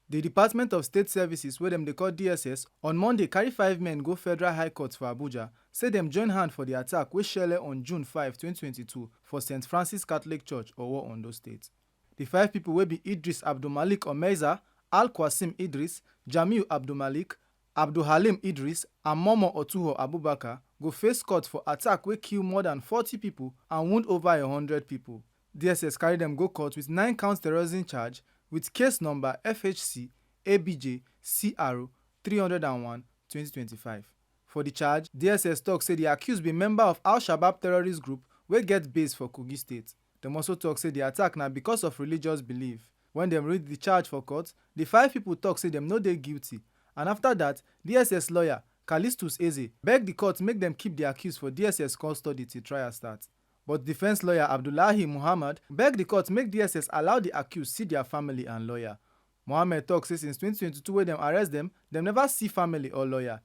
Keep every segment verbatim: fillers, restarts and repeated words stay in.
The Department of State Services, wey dem dey call D S S, on Monday carry five men go Federal High Court for Abuja, say dem join hand for the attack wey shele on June five, twenty twenty-two, for Saint Francis Catholic Church, Owo, Ondo State. The five people wey be Idris Abdulmalik Omeiza, Al Qasim Idris, Jamiu Abdulmalik, Abdulhalim Idris, and Momo Otuho Abubakar go face court for attack wey kill more than forty people and wound over a hundred people. D S S carry dem go court with nine counts terrorism charge with case number F H C A B J C R three hundred and one twenty twenty-five. For the charge, D S S talk say the accused be member of Al-Shabaab terrorist group wey get base for Kogi State. Dem also talk say the attack na because of religious belief. When dem read the charge for court, the five people talk say dem no dey guilty, and after that, D S S lawyer Callistus Eze beg the court make dem keep the accused for D S S custody till trial start. But defense lawyer Abdullahi Muhammad beg the court make D S S allow the accused see their family and lawyer. Muhammad talk say since twenty twenty-two wey dem arrest dem, dem never see family or lawyer.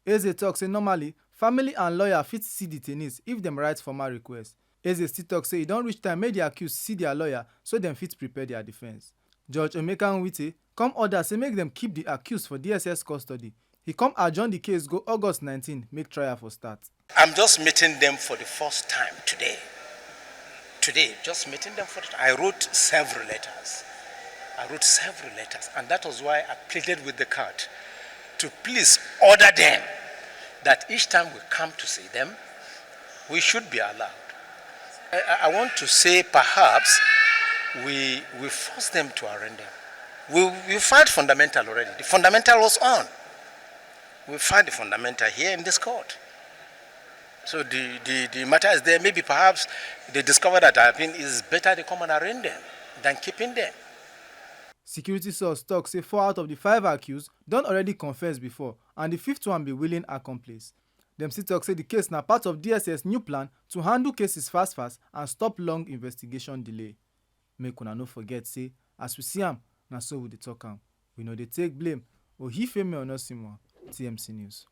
Eze talk say normally, family and lawyer fit see detainees if dem write formal request. Eze still talk say e don reach time make the accused see their lawyer so dem fit prepare their defense. Judge Emeka Nwite come order say make dem keep the accused for D S S custody. He come adjourn the case go August nineteen make trial for start. I'm just meeting them for the first time today. Today, just meeting them for the, I wrote several letters. I wrote several letters, and that was why I pleaded with the court to please order them that each time we come to see them, we should be allowed. I, I- I want to say perhaps we, we forced them to arraign them. We, we filed fundamental already. The fundamental was on. We filed the fundamental here in this court. So the, the, the matter is there. Maybe perhaps they discover that I mean, it's better they come and arraign them than keeping them. Security source talk say four out of the five accused don already confess before, and the fifth one be willing accomplice. Dem still talk say the case na part of D S S new plan to handle cases fast fast and stop long investigation delay. Make una no forget say, as we see am, na so we dey talk am. We no dey take blame. Ohifemi Onosimo, T M C News.